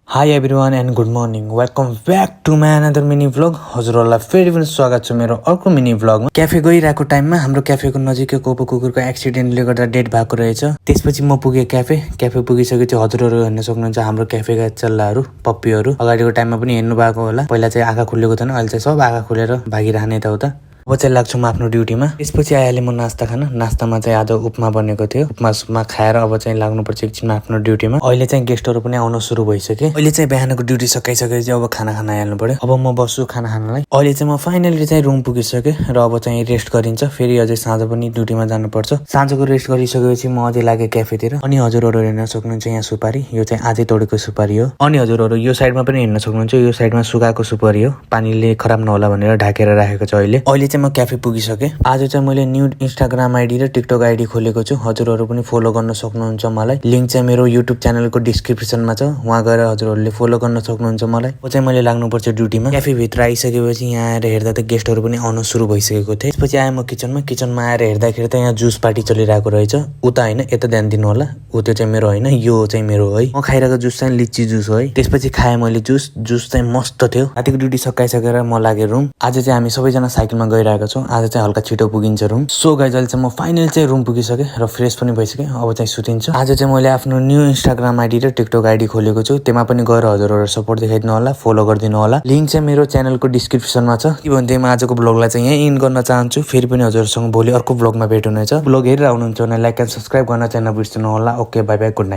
High everyone and good morning welcome back to my another mini vlog. हजुरहरूलाई फेरि पनि स्वागत छ मेरो अर्को मिनी भ्लगमा। क्याफे गइरहेको टाइममा हाम्रो क्याफेको नजिकै कोपो कुकुरको एक्सिडेन्टले गर्दा डेड भएको रहेछ। त्यसपछि म पुगेँ क्याफे पुगिसकेपछि हजुरहरू हेर्न सक्नुहुन्छ हाम्रो क्याफेका चल्लाहरू पप्पीहरू। अगाडिको टाइममा पनि हेर्नु भएको होला, पहिला चाहिँ आँखा खुलेको थिएन, अहिले चाहिँ सब आँखा खुलेर भागिरहने यताउता। अब चाहिँ लाग्छु म आफ्नो ड्युटीमा। त्यसपछि आइहालेँ म नास्ता खान। नास्तामा चाहिँ आज उपमा बनेको थियो। उपमा खाएर अब चाहिँ लाग्नुपर्छ एकछिनमा आफ्नो ड्युटीमा। अहिले चाहिँ गेस्टहरू पनि आउन सुरु भइसके। अहिले चाहिँ बिहानको ड्युटी सकाइसकेपछि अब खाना खान आइहाल्नु पर्यो। अब म बस्छु खाना खानलाई। अहिले चाहिँ म फाइनली चाहिँ रुम पुगिसकेँ र अब चाहिँ रेस्ट गरिन्छ। फेरि अझै साँझ पनि ड्युटीमा जानुपर्छ। साँझको रेस्ट गरिसकेपछि म अझै लागेँ क्याफेतिर। अनि हजुरहरू हेर्न सक्नुहुन्छ यहाँ सुपारी, यो चाहिँ आजै तोडेको सुपारी हो। अनि हजुरहरू यो साइडमा पनि हेर्न सक्नुहुन्छ, यो साइडमा सुकाएको सुपारी हो। पानीले खराब नहोला भनेर ढाकेर राखेको छ। अहिले म क्याफे पुगिसकेँ। आज चाहिँ मैले न्यू इन्स्टाग्राम आइडी र टिकटक आइडी खोलेको छु। हजुरहरू पनि फलो गर्न सक्नुहुन्छ मलाई। लिङ्क चाहिँ मेरो युट्युब च्यानलको डिस्क्रिप्सनमा छ, वहाँ गएर हजुरहरूले फलो गर्न सक्नुहुन्छ मलाई। अब चाहिँ मैले लाग्नुपर्छ ड्युटीमा। क्याफे भित्र आइसकेपछि यहाँ आएर हेर्दा त गेस्टहरू पनि आउन सुरु भइसकेको थिए। त्यसपछि आएँ म किचनमा आएर हेर्दाखेरि त यहाँ जुस पार्टी चलिरहेको रहेछ। उता होइन, यता ध्यान दिनु होला, ऊ त्यो चाहिँ मेरो होइन, यो चाहिँ मेरो है। म खाइरहेको जुस चाहिँ लिची जुस हो है। त्यसपछि खाएँ मैले जुस चाहिँ मस्त थियो। रातिको ड्युटी सकाइसकेर म लागेँ रुम। आज चाहिँ हामी सबैजना साइकलमा गइरहेको छौँ। आज चाहिँ हल्का छिटो पुगिन्छ रुम। सो गाइज अहिले चाहिँ म फाइनल चाहिँ रुम पुगिसकेँ र फ्रेस पनि भइसकेँ। अब चाहिँ सुतिन्छ। आज चाहिँ मैले आफ्नो न्यू इन्स्टाग्राम आइडी र टिकटक आइडी खोलेको छु। त्यहाँ पनि गएर हजुरहरू सपोर्ट देखाइदिनु होला, फलो गरिदिनु होला। लिङ्क चाहिँ मेरो च्यानलको डिस्क्रिप्सनमा छ। के भन्दै म आजको ब्लगलाई चाहिँ यहीँ इन गर्न चाहन्छु। फेरि पनि हजुरहरूसँग भोलि अर्को ब्लगमा भेट हुनेछ। ब्लग हेरेर आउनुहुन्छ भने लाइक एन्ड सब्सक्राइब गर्न चाहिँ नबिर्सनु होला। Okay, by by, good night.